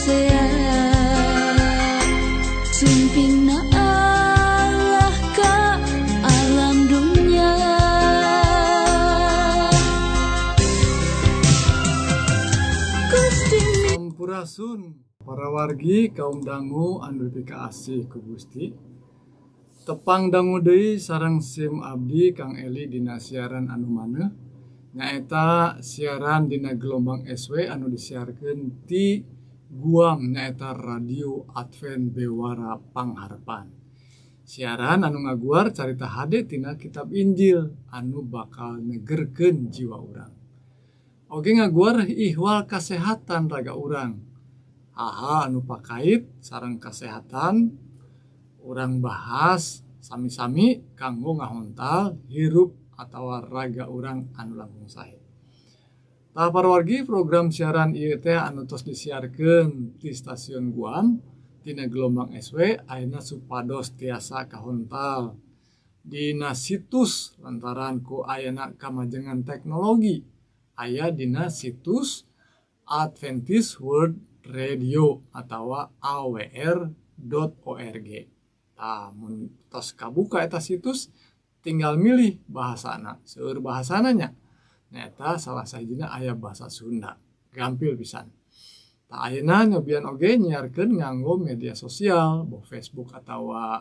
pasea Sumpingna Allah ka alam dunya. Gusti. Sampurasun para wargi kaum dangu anu dipikaasih ku Gusti. Tepang dangu deui sareng sim abdi Kang Eli dina siaran anu maneuh nyaeta siaran dina gelombang SW anu disiarkeun ti Guam nyaeta Radio Advent Bewara Pangharepan. Siaran anu ngaguar carita hade tina kitab Injil anu bakal nyegerkeun jiwa urang. Oge ngaguar ihwal kasehatan raga urang. Hal-hal anu pakait sareng kasehatan urang bahas sami-sami kanggo ngahontal hirup atawa raga urang anu langkung sae. Tah parawargi, program siaran ieu teh anu tos disiarkeun ti stasiun Guam tina gelombang SW ayeuna supados tiasa kahontal dina situs lantaran ku ayana kamajengan teknologi aya dina situs Adventist World Radio atawa awr.org. Tah, mun tos kabuka eta situs tinggal milih bahasana, seueur bahasana nya, nyaeta salah sahijina aya bahasa Sunda, gampil pisan. Tah, ayeuna nyobian oge nyiarkeun nganggo media sosial boh Facebook atawa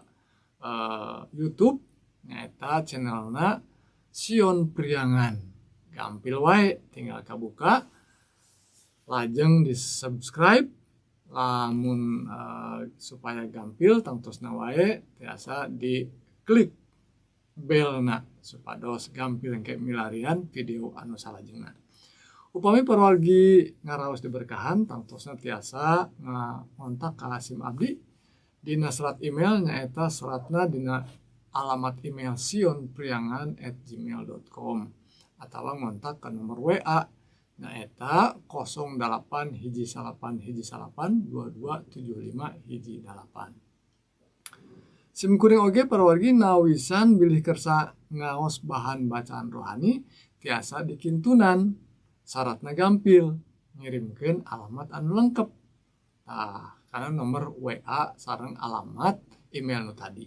YouTube, nyaeta channelna Sion Priangan. Gampil wae, tinggal kabuka lajeng di subscribe. Lamun supaya gampil tangtosna wae tiasa diklik belna supados gampil engke milarian video anu salajengna. Upami parawargi ngaraos diberkahan, tangtosna tiasa ngontak ka sim abdi dina serat email, nyaeta seratna dina alamat email sionpriangan@gmail.com atawa ngontak ke nomor WA nyaeta 08 hiji salapan hiji salapan 22 75 hiji dalapan. Sim kuring oge parawargi nawisan bilih kersa ngaos bahan bacaan rohani tiasa dikintunan. Syaratna gampil, ngirimkeun alamat anu lengkap. Tah, kana nomor WA sareng alamat email nu tadi.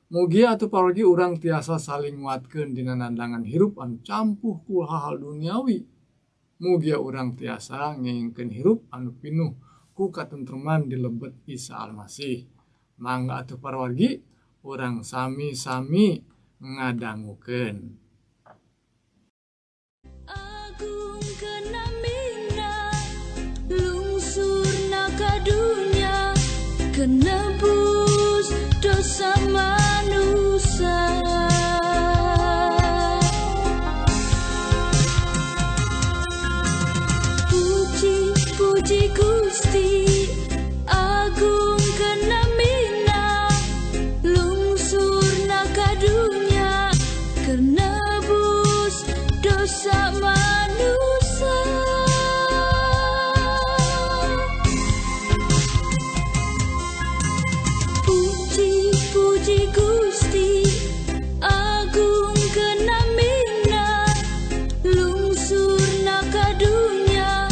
Mugia atuh parawargi urang tiasa saling nguatkeun dina nandangan hirup anu campuh ku hal-hal duniawi. Mugia urang tiasa ngengingkeun hirup anu pinuh ku katentreman di lebet Isa Almasih. Mangga atuh parawargi urang sami-sami ngadangukeun. Agung kenamina lungsurna ka dunya kenebus dosa manusia. Puji puji Gusti Agung kenamina lungsurna ka dunya kenebus dosa manusia. Puji puji Gusti Agung kenamina lungsurna ka dunya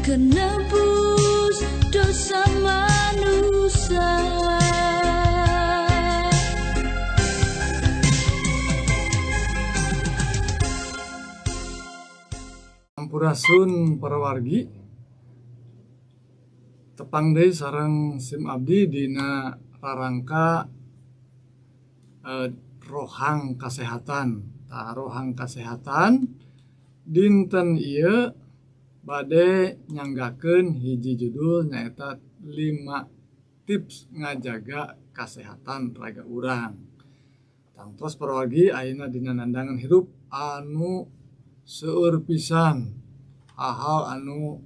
kenebus dosa manusia. Sampurasun parawargi, tepang deui sareng sim abdi dina rarangka rohang kasehatan. Tah, rohang kasehatan dinten ieu bade nyanggakeun hiji judul nyaeta 5 tips ngajaga kasehatan raga urang. Tangtos parawargi ayeuna dina nandangan hirup anu seueur pisan hal-hal anu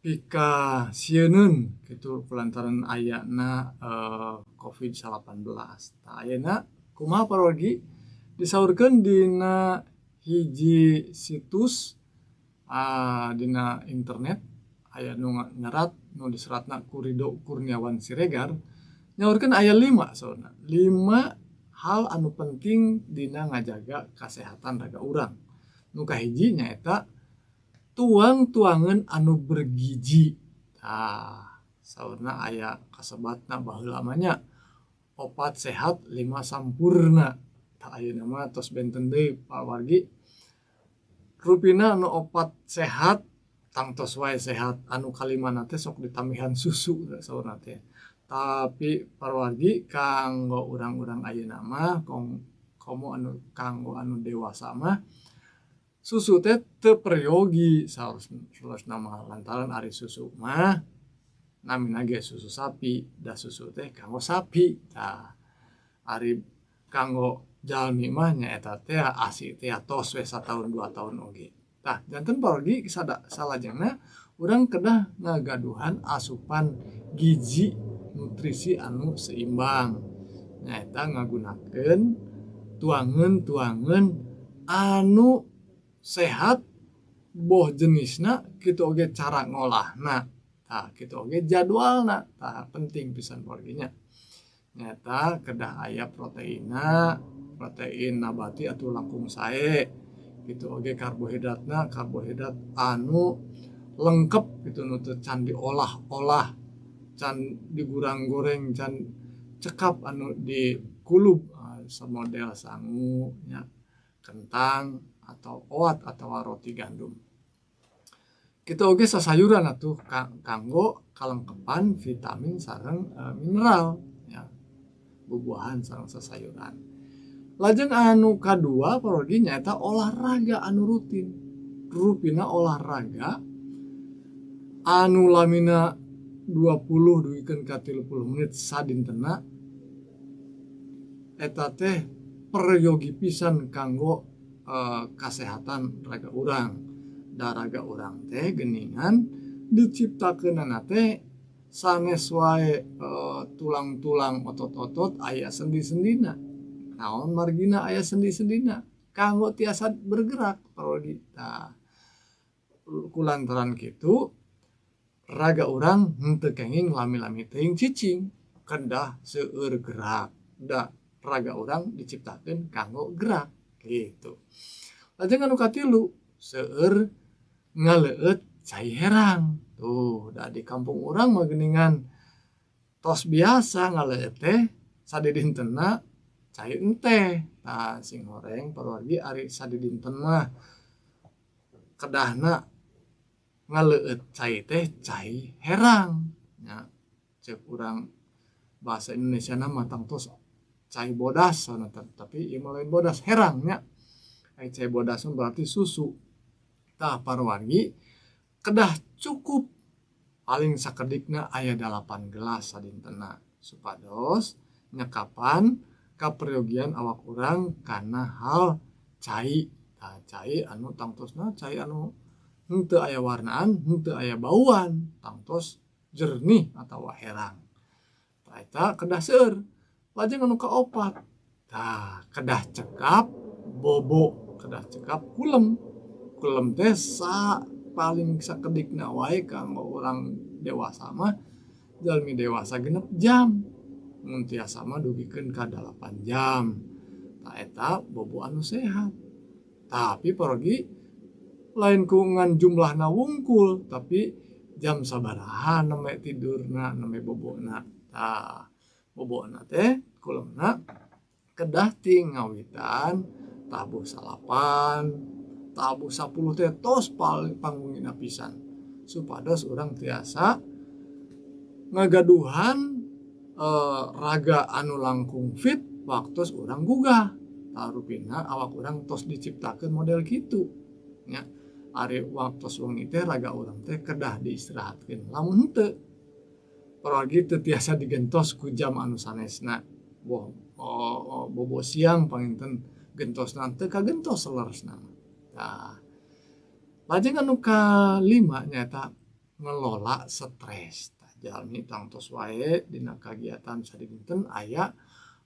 pikasieuneun kitu kulantaran ayana COVID-19. Tah, ayeuna kumaha parawargi disaurkeun dina hiji situs dina internet aya nu nyerat nu diseratna ku Ridho Kurniawan Siregar, nyaurkeun aya 5 saurna, 5 hal anu penting dina ngajaga kasehatan raga urang. Nu kahiji nyaeta tuang-tuangan anu bergizi. Tah saurna aya kasebatna baheula mah nya 4 sehat 5 sampurna. Tah ayeuna mah tos benten deui pawargi. Rupina anu 4 sehat tangtos wae sehat, anu kalimana teh sok ditambihan susu saurna teh. Tapi parwargi kanggo urang-urang ayeuna mah komo anu kanggo anu dewasa mah susu teh teu peryogi saurna mah, lantaran ari susu mah namina ge susu sapi, da susu teh kanggo sapi. Tah ari kanggo jalmi mah nyaeta teh asi teh tos we sataun 2 tahun oge. Tah janten parwargi salajengna urang kedah ngagaduhan asupan gizi nutrisi anu seimbang, nyaeta ngagunakeun tuangeun-tuangeun anu sehat boh jenisna kitu oge cara ngolahna. Tah kitu oge jadwalna. Tah penting pisan parwargi nya. Nyaeta kedah aya proteina, protein nabati atau langkung sae kitu oge karbohidratna, karbohidrat anu lengkep kitu nu teu can diolah-olah, can digurang-goreng, can cekap anu dikulub samodel sangu nya, kentang atau oat atau roti gandum. Kitu oge sasayuran atuh kanggo kalengkepan vitamin sareng mineral nya, bubuahan sareng sasayuran. Lajeng anu kadua parwargi nyaeta olahraga anu rutin. Rupina olahraga anu lamina 20 dugikeun ka 30 menit sadintena eta teh peryogi pisan kanggo kasehatan raga urang. Da raga urang teh geuningan diciptakeunana teh sanes wae tulang-tulang otot-otot aya sendi-sendina. Naon margina aya sendi-sendina kanggo tiasa bergerak parwargi. Tah kulantaran kitu raga urang henteu kenging lami-lami teuing cicing, kedah seueur gerak. Da raga urang diciptakeun kanggo gerak gitu. Lajeng anu katilu seueur ngaleueut cai herang. Tuh da di kampung urang mah geuningan tos biasa ngaleueut teh sadidintenna cai enteh. Tah sing horeng parwargi ari sadidinten mah kedahna ngaleueut cai teh cai herang nya. Ceuk urang bahasa Indonesia na mah tangtos cai bodas sana, tapi ieu mah lain bodas, herang nya. Ai cai bodas mah berarti susu. Tah parwargi kedah cukup paling sakedikna aya 8 gelas sadintena supados nyekapan kaperyogian awak urang kana hal cai. Tah cai anu tangtosna cai anu henteu aya warnaan, henteu aya bauan, tangtos jernih atawa herang. Tah eta kedah seueur. Lajeng anu kaopat, tah kedah cekap bobo, kedah cekap kulem. Kulem teh sa paling sakedikna wae kanggo urang dewasa mah, jalmi dewasa 6 jam. Mun tiasa mah dugikeun ka 8 jam. Tah eta bobo anu sehat. Tapi parwargi lain ku ngan jumlahna wungkul, tapi jam sabaraha nembe tidurna, nembe bobona. Tah bobona teh kulemna kedah ti ngawitan tabuh 9, tabuh 10 teh tos paling panggungina pisan supados urang tiasa ngagaduhan raga anu langkung fit waktos urang gugah. Tah rupina awak urang tos diciptakeun model kitu nya. Ari waktos wengi teh raga urang teh kedah diistirahatkeun. Lamun henteu parwargi teu tiasa digentos ku jam anu sanesna. Boh, bobo siang panginten gentosna teu kagentos saleresna. Tah lajeng anu kalima nyaeta ngelola stres. Tah jalmi tangtos wae dina kagiatan sadidinten aya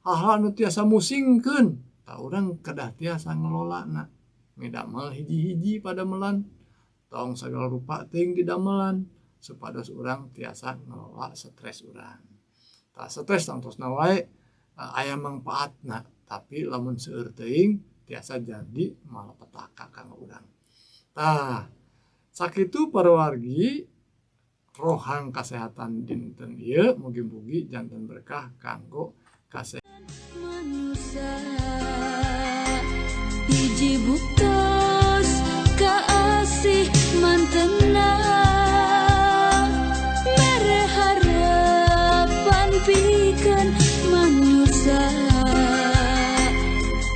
hal-hal anu tiasa musingkeun. Tah urang kedah tiasa ngelolana. Midamel hiji-hiji padamelan, tong sagala rupa teuing didamelan supados urang tiasa ngelola stres urang. Tah stres tangtosna wae aya mangpaatna, tapi lamun seueur teuing tiasa jadi malapetaka kanggo urang. Tah sakitu parawargi Rohang kasehatan dinten ieu mugi-mugi janten berkah kanggo kasehatan manusia. Hiji buktos kaasih mantena mere harapan pikeun manusia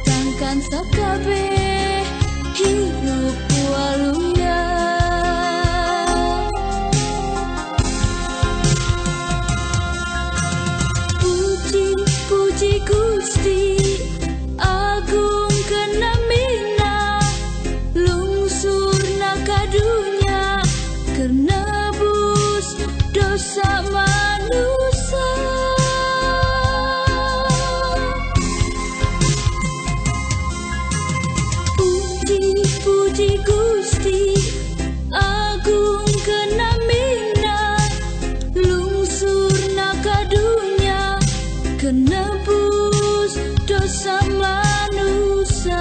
tangkan sakabeh hirup waluya. Puji-puji Gusti agung kenamina lungsurna ka dunya keur nebus dosa manusia. Puji-puji Gusti agung kenamina lungsurna ka dunya keur nebus dosa manusia.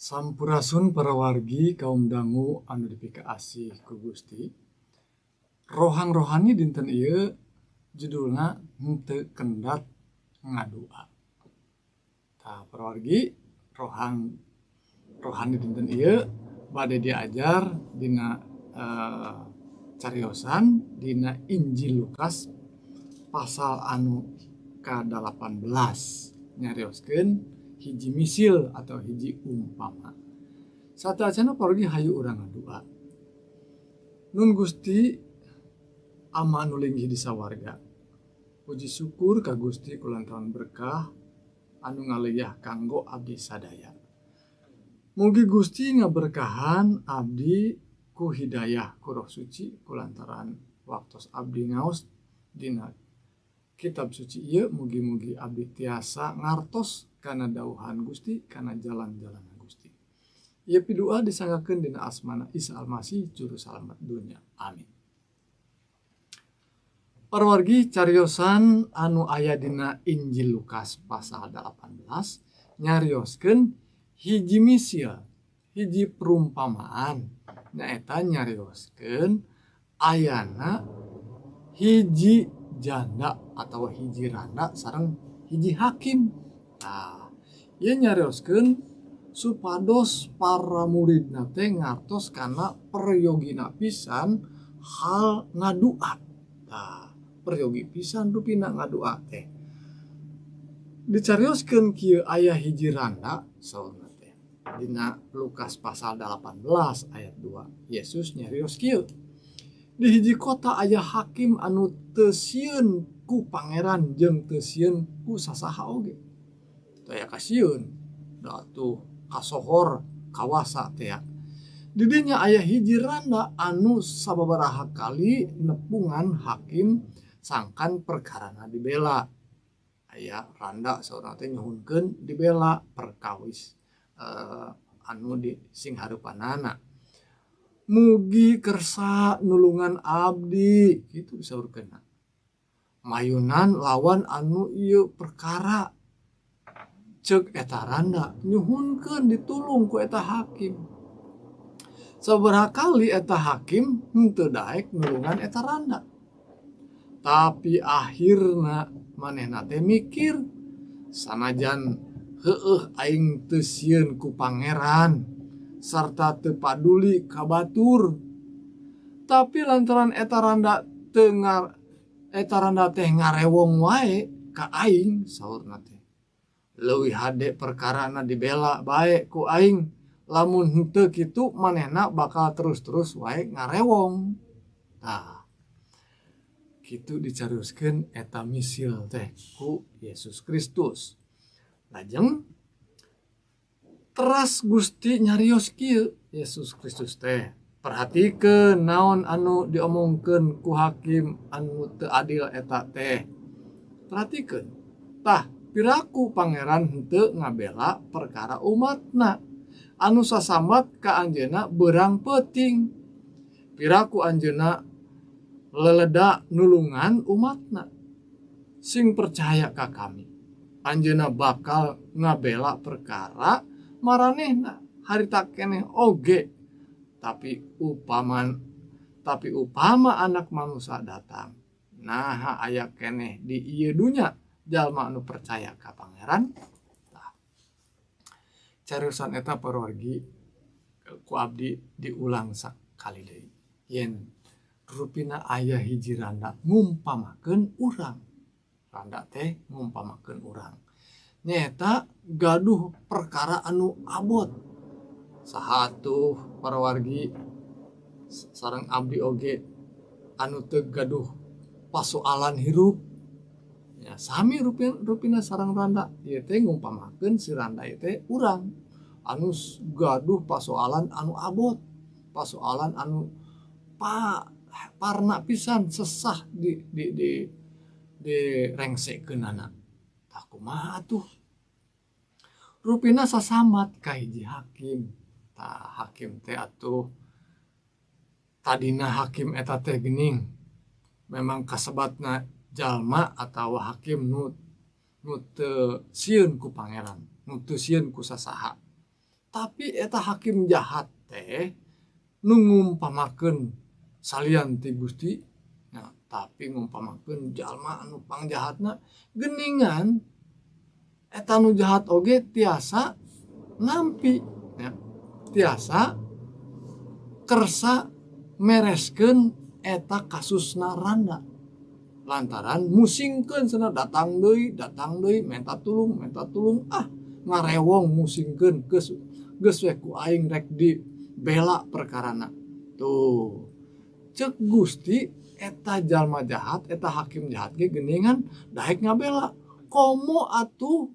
Sampurasun para wargi kaum dangu anu dipikaasih ku Gusti. Rohang rohani dinten ieu judulna henteu kendat ngadua. Tah para wargi, rohang rohani dinten ieu bade diajar dina cariosan dina Injil Lukas pasal anu ka-18 nyarioskeun hiji misil atau hiji umpama. Sateuacanna pargi hayu urang ngadua. Nun Gusti ama anu linggih di sawarga. Puji syukur ka Gusti kulantaran berkah anu ngaleyah kanggo abdi sadaya. Mugi Gusti ngaberkahan abdi ku hidayah ku Roh Suci kulantaran waktos abdi ngaos dina kitab suci ieu mugi-mugi abdi tiasa ngartos kana dauhan Gusti kana jalan-jalan Gusti. Ieu pidua disanggakeun dina asmana Isa Almasih juru salamet dunya. Amin. Parwargi cariosan anu aya dina Injil Lukas pasal 18 nyarioskeun hiji misil, hiji perumpamaan. Nyaeta nyarioskeun ayana hiji janda atau hiji randa sareng hiji hakim. Nah, ieu nyarioskeun supados para muridna teh ngartos kana peryogina pisan hal ngadua. Nah, peryogi pisan rupina ngadua teh. Dicarioskeun kieu aya hiji randa saurna teh. Dina Lukas pasal 18 ayat 2. Yesus nyarios kieu. Di hiji kota aya hakim anu teu sieun ku pangeran jeung teu sieun ku sasaha oge. Teu aya kasieun, da atuh kasohor kawasa teh. Di dinya aya hiji randa anu sababaraha kali nepungan hakim sangkan perkarana dibela. Aya randa saurna teh nyuhunkeun dibela perkawis anu di sing hareupanana. Mugi kersa nulungan abdi kitu disaurkeunna. Mayunan lawan anu ieu perkara. Ceuk eta randa nyuhunkeun ditulung ku eta hakim. Sabaraha kali eta hakim henteu daek nulungan eta randa. Tapi akhirna manehna teh mikir sanajan heueuh aing teu sieun ku pangeran sarta teu paduli ka batur. Tapi lantaran eta randa teh ngarewong wae ka aing saurna teh. Leuwih hade perkarana dibela bae ku aing lamun henteu kitu manehna bakal terus-terus wae ngarewong. Tah. Kitu dicarioskeun eta misil teh ku Yesus Kristus. Lajeng teras Gusti nyarios kieu Yesus Kristus teh. Perhatikeun naon anu diomongkeun ku hakim anu teu adil eta teh. Perhatikeun. Tah piraku pangeran henteu ngabela perkara umatna anu sasambat ka anjeunna beurang peuting. Piraku anjeunna leleda nulungan umatna. Sing percaya ka kami, anjeunna bakal ngabela perkara maranehna harita keneh oge. Tapi upama anak manusia datang, naha aya keneh di ieu dunya jalma anu percaya ka pangeran. Tah, cariusan eta parwargi ku abdi diulang sakali deui. Yen rupina aya hiji randa ngumpamakeun urang. Randa teh ngumpamakeun urang. Nyaeta gaduh perkara anu abot. Saha atuh parawargi sareng abdi oge anu teu gaduh pasoalan hirup. Ya, sami rupina sareng randa. Ieu teh ngumpamakeun si randa ieu teh urang anu gaduh pasoalan anu abot, pasoalan anu parna pisan sesah di rengsekeunana. Tah kumaha atuh? Rupina sasamat ka hiji hakim. Tah hakim teh atuh tadina hakim eta teh geuning memang kasebatna jalma atawa hakim nu teu sieun ku pangeran, nu teu sieun ku sasaha. Tapi eta hakim jahat teh nu ngumpamakeun salian ti Gusti, nah, tapi ngumpamakeun jalma anu pangjahatna geuningan eta nu jahat oge tiasa nampi, ya, tiasa kersa mereskeun eta kasusna randa. Lantaran musingkeun cenah datang deui minta tulung, ah ngarewong musingkeun geus we ku aing rek dibela perkarana. Tuh cek Gusti eta jalma jahat, eta hakim jahat ge geuningan daek ngabela. Komo atuh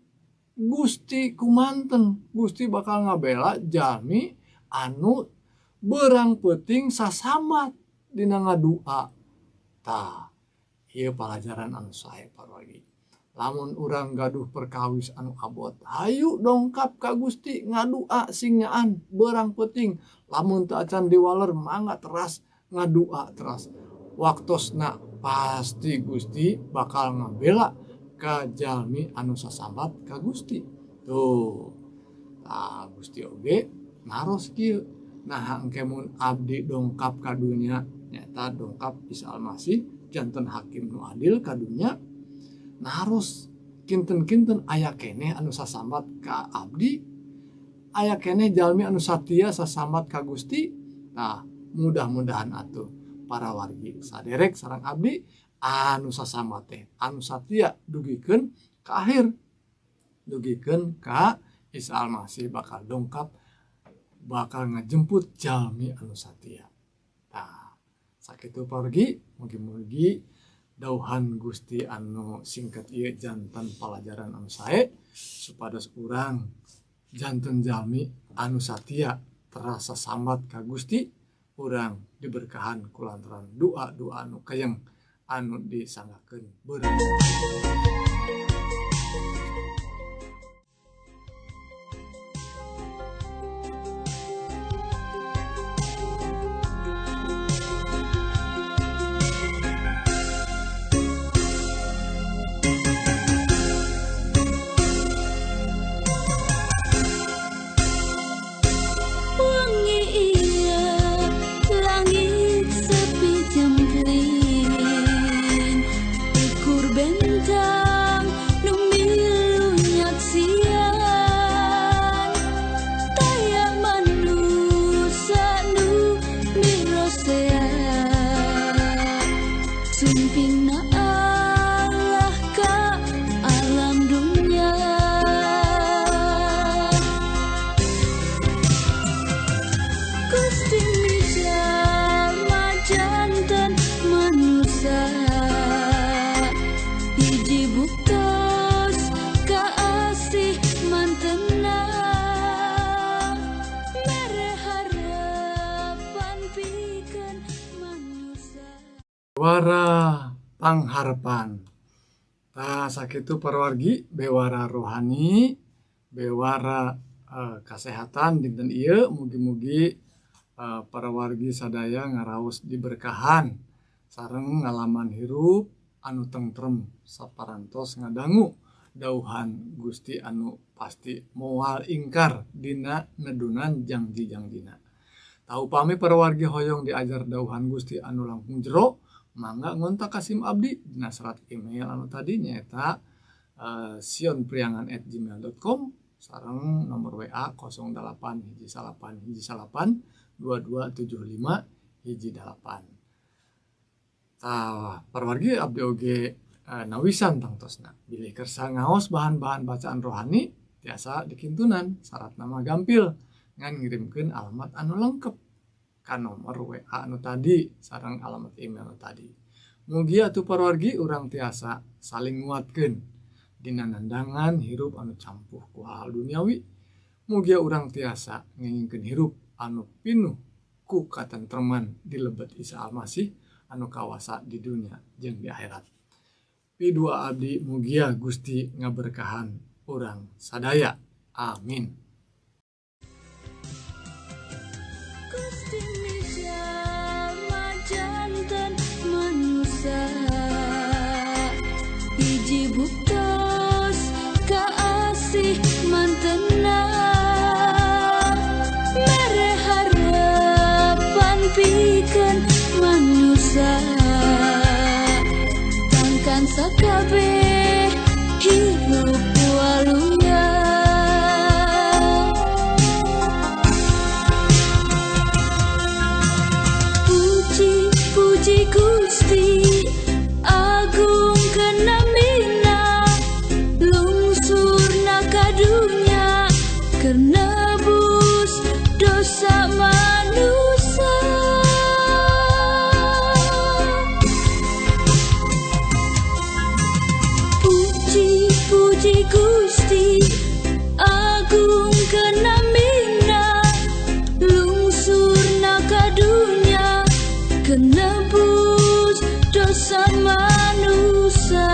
Gusti kumanten, Gusti bakal ngabela jalmi anu beurang peuting sasamat dina ngadua. Tah, ieu palajaran anu sae parwargi. Lamun urang gaduh perkawis anu abot, hayu dongkap ka Gusti ngadua sing nyaan beurang peuting. Lamun teu acan diwaler mangga teras ngadua teras. Waktosna pasti Gusti bakal ngabela ka jalmi anu sasambat ka Gusti. Tuh. Tah Gusti oge naros kieu. Nah engke mun abdi dongkap ka dunya nyaeta dongkap Isa Almasih janten hakim nu adil ka dunya, naros kinten-kinten aya keneh anu sasambat ka abdi, aya keneh jalmi anu satia sasambat ka Gusti. Nah mudah-mudahan atuh para wargi saderek sareng abdi anu sasama teh anu satia dugikeun ka akhir, dugikeun ka Isa Almasih bakal dongkap, bakal ngajemput jalmi anu satia. Tah sakitu pargi, mugi-mugi dauhan Gusti anu singkat ieu janten palajaran anu sae supados urang janten jalmi anu satia terasa sambat ka Gusti, urang diberkahan kulantaran doa-doa anu kayang anu disanggakeun beurang. Bentang nu milu nyaksian taya manusa nu mirosea sumpingna Allah ka alam dunya. Gusti mijalma janten manusia. Bewara Pangharepan. Tah sakitu parawargi bewara rohani, bewara kasehatan dinten ieu mugi-mugi parawargi sadaya ngaraos diberkahan sareng ngalaman hirup anu tentrem saparantos ngadangu dauhan Gusti anu pasti moal ingkar dina nedunan jangji-jangjina. Tah upami parawargi hoyong diajar dauhan Gusti anu langkung jero, mangga ngontak ka sim abdi dina serat email anu tadi nyaeta sionpriangan@gmail.com sareng nomor WA 08 1 9 1 9 2275 18. Tah parawargi abdi oge nawisan tangtosna bilih kersa ngaos bahan-bahan bacaan rohani tiasa dikintunan syaratna mah gampil ngan ngirimkeun alamat anu lengkap ka nomor WA anu tadi sareng alamat email anu tadi. Mugi atuh parawargi urang tiasa saling nguatkeun dina nandangan hirup anu campuh ku hal duniawi. Mugia urang tiasa ngengingkeun hirup anu pinuh ku katentreman di lebet Isa Almasih anu kawasa di dunia jeung di akhirat. Pidua abdi mugia Gusti ngaberkahan urang sadaya. Amin. Gusti mijama janten manusia hiji buktos kaasih mantena mere harapan pikeun manusia tangkan sakabeh hirup waluya. Puji Gusti agung kenamina lungsurna ka dunya keur nebus dosa manusia. Puji puji Gusti agung kenamina lungsurna ka dunya keur nebus dosa manusia.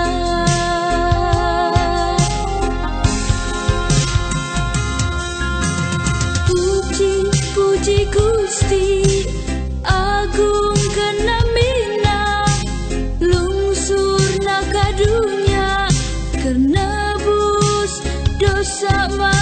Puji puji Gusti agung kenamina lungsurna ka dunya keur nebus dosa manusia.